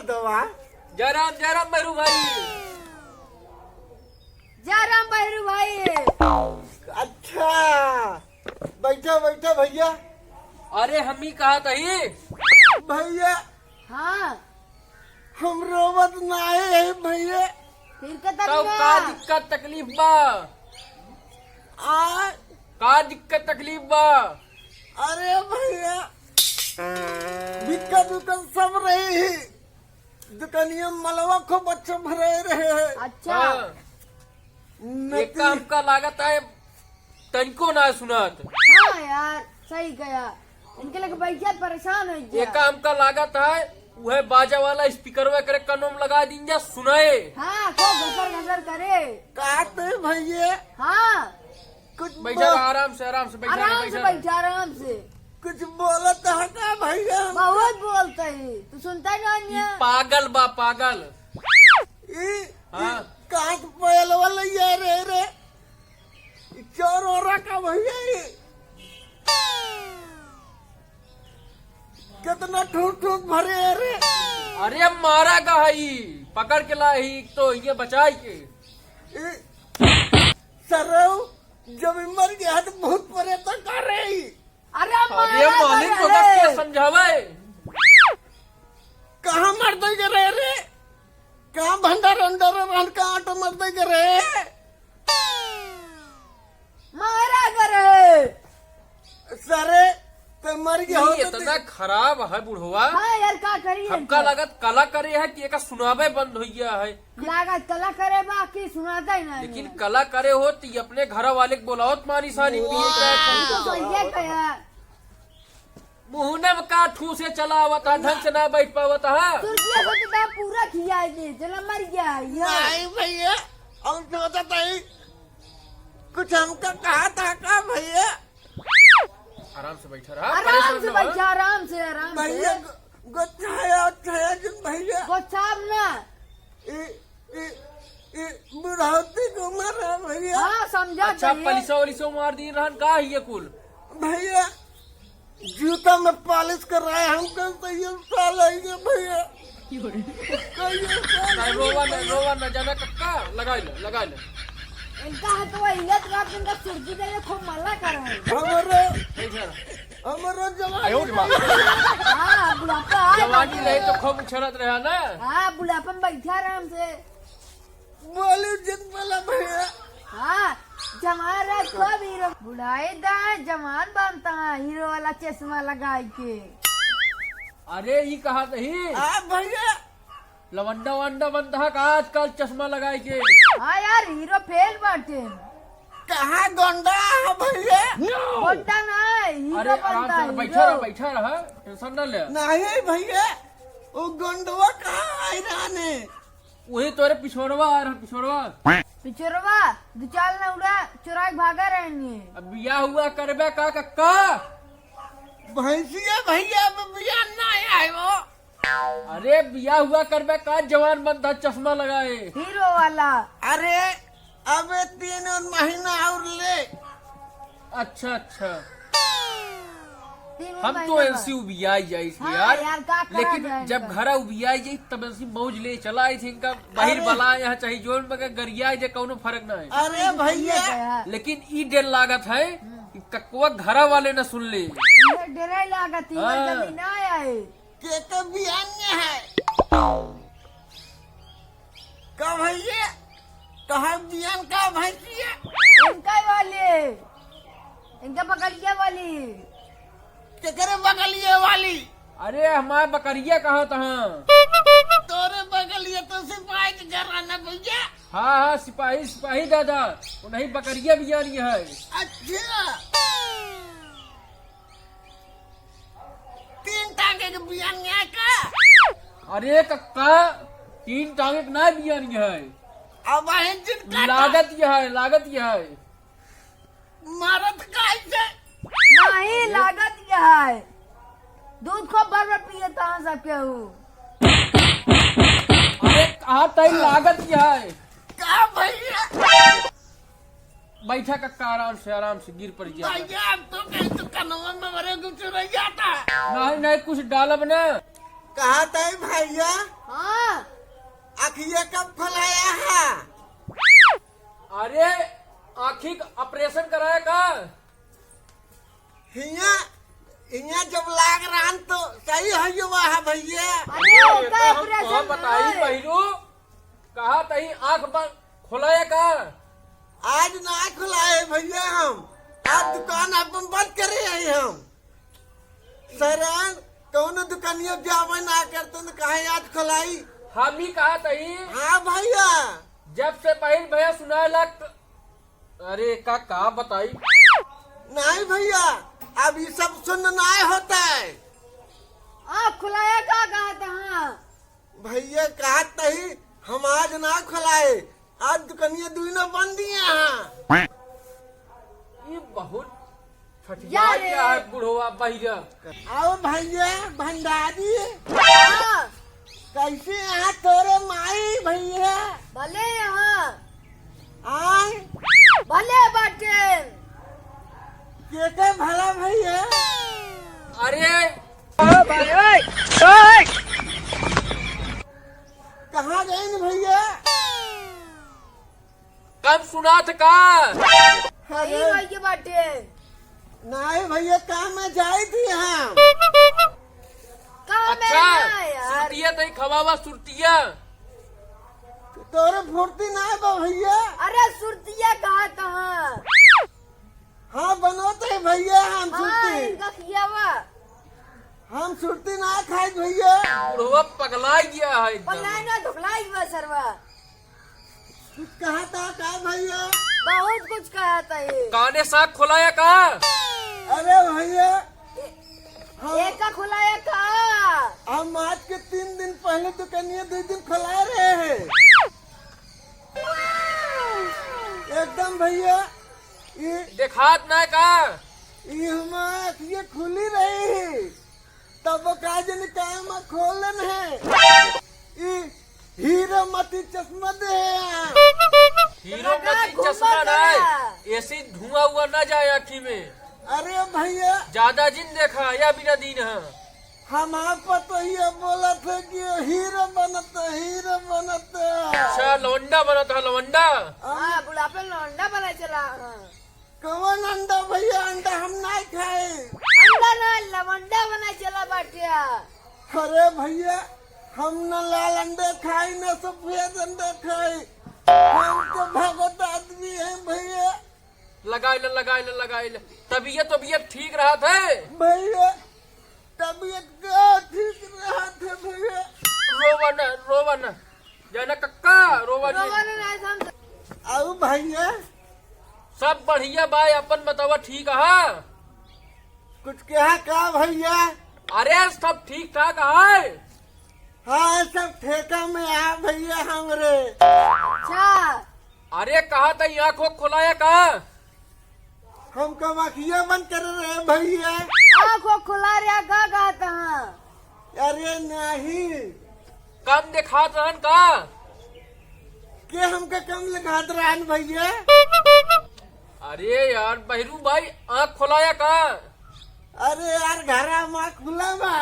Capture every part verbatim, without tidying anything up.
दवा। जय राम, जय राम भैरू भाई। जय राम भैरू भाई। अच्छा, बैठा, बैठा भैया। अरे, हम ही कहा तही। भैया। हाँ। हम रोवत नाहीं है भैया। फिर के तब तनिया? का दिक्कत तकलीफ बा? आ? का दिक्कत तकलीफ बा? अरे भैया, दिक्कत उक्कत सब रही ही। दुकानिया मलवा खूब अच्छा भरे रहे है। अच्छा। हाँ। नती- एक काम का लागत है, तनिको ना सुनात। हाँ यार, सही कहा। इनके लगे बैठिया परेशान हो गया। एक काम का लागत है, उहे बाजा वाला स्पीकरवा करे कनो में लगा दीन जा, सुनाए। हाँ, खूब घसर घसर करे। का ते भैया? हाँ। कुछ बैठा बोल। आराम से, आराम से बैठा, आराम से बैठा। बैठा, आराम से। कुछ बोलत है का भैया? बहुत बोलते ही, तू सुनता ही ना ई है। पागल बा, पागल। ई, हाँ। ई काट पायल वाला ये रे, रे। ई चोर हो रहा का भैया ई? कितना ठूक ठूक भरे है रे। अरे मारा का है ई, पकड़ के ला ही तो ये बचाई के। ई, सरऊ, जब ई मर गया तो भूत प्रेत का रे ई? अरे अरे मारा मालिक का को रे। के समझावे? कहाँ मर दे के रहे रे? कहाँ भंडार अंडर रहन का आटो मर दे के रहे? मारा का रे। सरे, ते मर गया ई होता इतना ते खराब है बुढ़वा। हाँ यार, का करी हमका इनका? लागत कला करे है कि एका सुनावे बंद हो गया है। लागत कला करे बा कि सुनाता ही ना लेकिन है। कला करे हो तो ये अपने घर वाले के बोलाओ तो मारी सानी नहीं, पिए का। हाँ, तो सही है कहा। मुहना में का ठूसे चला आवत है, ढंग से ना बैठ पावत है। सुरतिया को तो पूरा खिया दे, चला मर गया है, यार। नहीं भैया, हम सोचत हई, कुछ हमका कहा था का भैया? आराम से बैठा रहा, आराम परेशान से ना हो। बैठा, आराम से, आराम से। भैया, गो-, गोछाया, गोछाया जिन भैया। गोछाब ना। ए, ए, ए, बुढ़ौती के उम्र है भैया। हाँ, समझा अच्छा, जाइए। पलिसा वलिसा मार दी रहन का है ये कुल? भैया, जूता में पालिश कर रहा है, हम कहते ये साला ही है भैया। कहिए साला नहीं, रोवा नहीं, रोवा ना, जाना कक्का, लगा ले, लगा ले। इनका हाथ वो हिलत रहत, इनका सुर्जी दे, खूब मल्ला कर रहे हैं। हमारे, बैठा रहा। हमारा जवानी आयो रे माँ। हाँ, बुढ़ापा आ जवानी गया। रहे तो खूब उछलत रहा ना। हाँ, बुढ़ापा में बैठा आराम से। बोलू जिन बोला भैया। हाँ, जवान रहे तो भी हीरो। बुढ़ाई दा, जवान बनता है, हीरो वाला चश्मा लगाई के। अरे, ई कहा तही? हाँ भैया। लवंडा वंडा बनता है का आजकल चश्मा लगाई के? हाँ यार, हीरो फेल बाटे। कहाँ गोंडा है भैया? गोंडा ना, हीरो अरे, आराम बनता से है, बैठा रहा, हीरो। बैठा रहा, tension ना ले। नहीं भैया, वो गोंडवा कहाँ आई रहने? वही तोरे पिछोड़वा आ रहा, पिछोड़वा। पिछोड़वा, दो चार ना उड़ा, चुराई भागा रहनी है। अब बियाह हुआ करबे का, कक्का? भैंसिया भैया, अब बियाह ना आए वो। अरे, बियाह हुआ करबे का, जवान बनता चश्मा लगाए। हीरो वाला। अरे, अबे तीन और महीना और ले। अच्छा, अच्छा। तीन और हम तो महीना ऐसी बाद। उबियाई जाई थी हाँ यार। यार, का करा लेकिन जाए जब इनका? घरा उबियाई जाई, तब ऐसी मौज ले चला आई थी इनका। बाहिर अरे। बला यहाँ चाहे जोन बगे गरिया जे कौनो फर्क ना है। अरे अरे, भैया। भैया। लेकिन ई डर लागत है हम्म। कि ककवा घरा वाले न सुन ले। ये डरे लागत ही, हाँ। जल्दी ना आए। के के बियान में है? का भैया? तोहर बियान का भैंसिया? इनका वाले, इनका बकरिया वाली। केकरे बगलिए वाली? अरे, हमार बकरिया कहा तहाँ? तोरे बगलिए तो सिपाही के घर रहना भैया। हाँ, हाँ, सिपाही, सिपाही दादा, वो नहीं बकरिया बियानी है। अच्छा, तीन टांगे के बियानी है का? अरे कक्का, तीन टांगे के ना बियानी है। अब बहन जिन का लागत यह है, लागत यह है। मारत काहे से? नहीं, लागत क्या है? दूध खूब भर भर पिए तहाँ सब केहू। अरे, कहा तई लागत क्या है? का भैया? बैठा कक्का, आराम से, आराम से गिर पड़ गया। भैया, अब तो कहीं तो कनवा में मरे कुछ रह जाता। नहीं, नहीं, कुछ डालब ना। कहा तई भैया? हाँ। अखिया कब खोलाया है? अरे, आँखी का ऑपरेशन कराया का? हिया, हिया जब लाग रहन तो सही हो युवा है भैया। अरे, ए, ओका तो हम ऑपरेशन कहाँ बताई नहीं। बहिरू, कहा तही आँख बंद खोलाया का? आज ना खुलाए भैया हम, आज दुकान अपन बंद करे हैं हम। सरान, कौनो दुकानिया जावे ना करते न काहे आज खोलाई? हम ही कहा तही। हाँ भैया। जब से पहिल भैया सुनाए लग, अरे का, का बताई? नहीं भैया, अब ये सब सुन्न नाय होता है। आँख खुलाया का कहा तहा? भैया कहा तही हम आज ना खुलाए, आज दुकानिया दुइनो बंद दिए हैं। ये बहुत ठठिया या रे। क्या है बुढ़वा बहिरा? आओ भैया भंडारी। हाँ। कैसे यहाँ तोरे माई भैया? भले यहाँ। आय? भले बाटे। के के भला भैया? अरे। ओ भाई, ओए, ओए। कहाँ गए न भैया? कम सुनात का? अरे। यही वही बाटे। नाहीं भैया, काम में जाई थी हम। काम में अच्छा, ना यार। सुरतिया तई खवावा सुरतिया। तोरे फुर्ती ना बा भैया। अरे सुरतिया कहा तहा? हाँ, बनोते भैया, हम हाँ, सुरती। इनका खियावा। हम सुरती ना खाई भैया। बुढ़वा पगलाई गया है एकदम। पगलाई ना, धुकलाई बा सरवा। कुछ कहा था का भैया? बहुत कुछ कहा था ये। काने साथ खुलाया का? अरे भैया, हम एका खुलाया का? हम आज के तीन दिन पहले दुकानिया दो दिन खुला रहे हैं। एकदम भैया, ये देखात ना का? ये हमार आँखिए खुली रही है, तब का जन काहे में खोलन है। ई हीरो मोती चश्मा दे हैं। हीरो लगा मोती घूमा चश्मा करा। ना, ऐसी धुआं हुआ ना जाए आँखी में। अरे भैया। ज्यादा जिन देखा, या बिना दिन है। हमार पतोहिया बोलत है कि हीरो बनत है, हीरो बनत है। अच्छा, लवंडा बनत है, लवंडा। हाँ, बुढ़ापे में लवंडा बना चला। हाँ। कवन अंडा भैया? अंडा हम नाई खाई। अंडा ना, लवंडा बना चला बाटिया। अरे भैया, हम न लाल अंडे खाई, न सफेद अंडे खाई। हम तो भगत आदमी हैं भैया। लगाई ले, लगाई ले, लगाई ले। तबीयत, तबीयत ठीक रहत है? भैया, तबीयत का ठीक रहत है भैया? रोवा न, रोवा न। जाना कक्का, रोवा जी। रोवा न, नहीं समझ। आऊ भैया? सब बढ़िया बा, अपन बतावा, ठीक है? कुछ कहा का भैया? अरे, सब ठीक ठाक है। हाँ, सब ठेका में आ भैया हमरे। अच्छा। अरे, कहा था आँख खोलाया का? हम कब आँखिया बंद कर रहे भैया? आँख खोला रहा का कहत हा? अरे नहीं। कम देखात रहन का? के हमका कम देखात रहन भैया? अरे यार, बहरू भाई, आँख खोलाया का? अरे यार, घरा मा खुला बा।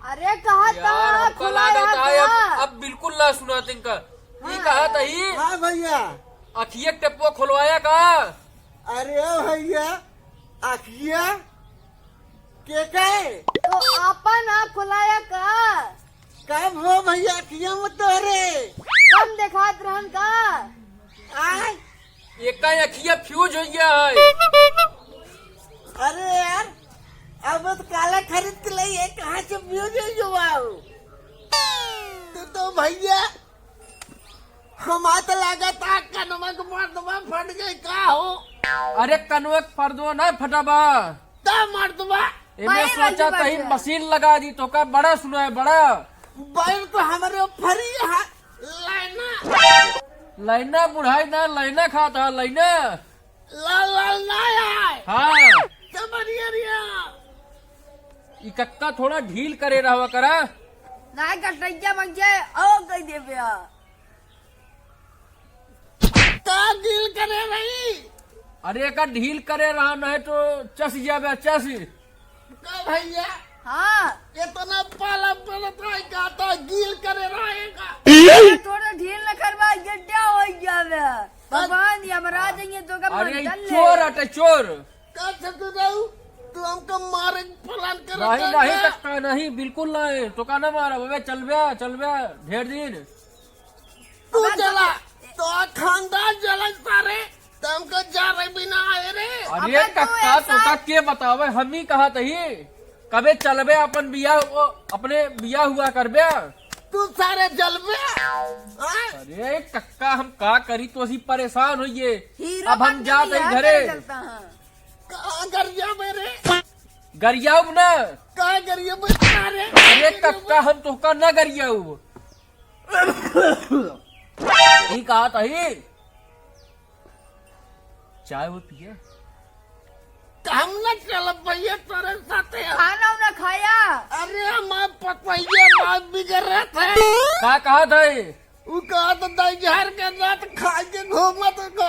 अरे, कहा यार, था, हमका खुला लागत रहा है, अब, था। अब बिल्कुल ना सुना तिनका। ई हाँ। कहा तही? हाँ भैया। अखिया टेपवा खोलवाया का? अरे भैया, अखिया के का? तो आपन आँख खुलाया का? कब हो भैया, अखिया में तोहरे? कम देखात रहन का? आय? एका अखिया फ्यूज हो गया है। अरे यार, अब तो काला खरीद के लाई है, कहाँ से फ्यूज हो गया हो? तू तो भैया, हमार तो लागत आ कनवा के पर्दवा फट गई का हो? अरे कनवा के पर्दवा ना फटा बा। ता मर्दवा। एमे भाई सोचा वाली तही बात है। मशीन लगा दी तो का बड़ा सुना है, बड़ा। बैल तो हमरे फरी है, लाइना। लाइना बुढ़ाई ना, लाइना खाता, लाइना। लाल लाल ना आए। हाँ। समझिए रिया। ई कक्का थोड़ा ढील करे रहवा करा। ना कटैया बन जाए, और कह दे बे। का ढील करे रही? अरे, एका ढील करे रहा, नहीं तो चस जाबे, चस। का भैया? हाँ। इतना पाला पड़त है, कहता गील करे रहेगा। अरे थोड़ा ढील न करवा, गड्ढा हो जावे। तो बांध या मरा जाइए तो का अरे मंडल ले। चोर अटे चोर। का ससुर रहू, तू हमका मारे के plan करत नहीं, है नहीं का? कक्का, नहीं, बिल्कुल नहीं। तो का ना मारा, अबे चल बे, चल बे, ढेर दिन। तू अबे जला, तो तो खानदान जला सारे, तो हमका जा रे बिना आए रे। अरे अबे तू कक्का, ऐसा तोका के बतावे, हम ही कहा तही। कबे चलबे अपन बियाह, ओ, अपने बियाह हुआ करबे। तू सारे जलबे। हाँ? अरे कक्का, हम का करी, तो असी परेशान होइए। हीरो अब हम बन के जात बियाह हई घरे। करे चलता है। कहाँ गरिया में रे? गरियाऊ ना। कहाँ गरिया में सारे? अरे कक्का, हम तोका ना गरियाऊ। ई कहा तही। चाय वो पिया? हम न चलब भैया तोरे साथे। खाना उना खाया? अरे हमार पतोहिया बात बिगड़ रहा था। का कहा था ये? उ कहा था दाई झार के रात खा के घूमत हो।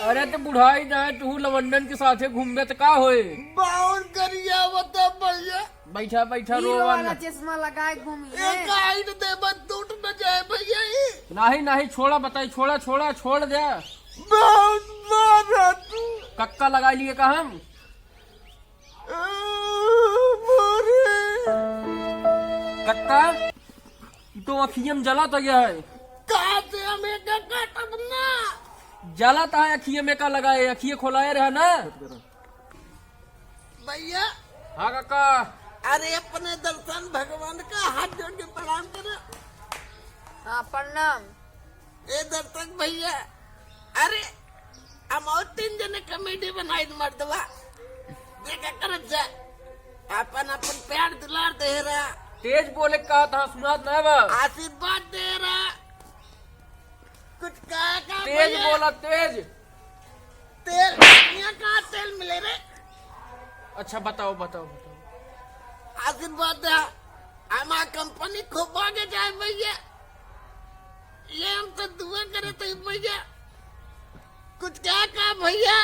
अरे तो बुढ़ाई ना है, तू लवंडन के साथे घूमबे तो का होए? बहुत गरिया बता भैया। बैठा, बैठा, हीरो रोवन। वाला चश्मा लगाए घूमी है। एक आइन देबा टूट न जाए भैया ई। नाही, नाही, छोड़ा, बताई, छोड़ा, छोड़ा, छोड़ दे। बहुत मारा तू। कक्का लगा लिए का हम? आ, मारे। कक्का, ई तो अखियम जला तो गया है। कहाँ से हम एक काटब ना? जला तो है, अखिये में का लगाए, अखिये खोलाए रहा ना। भैया। हाँ काका। अरे अपने दर्शन भगवान का हाथ जोड़ के प्रणाम करो। हाँ प्रणाम। ए दर्शक भैया, अरे हम और तीन जने comedy बनाई मर्दवा, देखा करत जा, अपन अपन प्यार दुलार दे रहा। तेज बोले का था, सुनात ना बा। आशीर्वाद दे रहा। कुछ कहा का तेज भैया? बोला, तेज। तेल, यहाँ कहाँ तेल मिले रे? अच्छा, बताओ, बताओ, बताओ। आशीर्वाद दे, हमार company खूब आगे जाए भैया। ये हम तो दुआ करे थे भैया। कुछ कहा का भैया?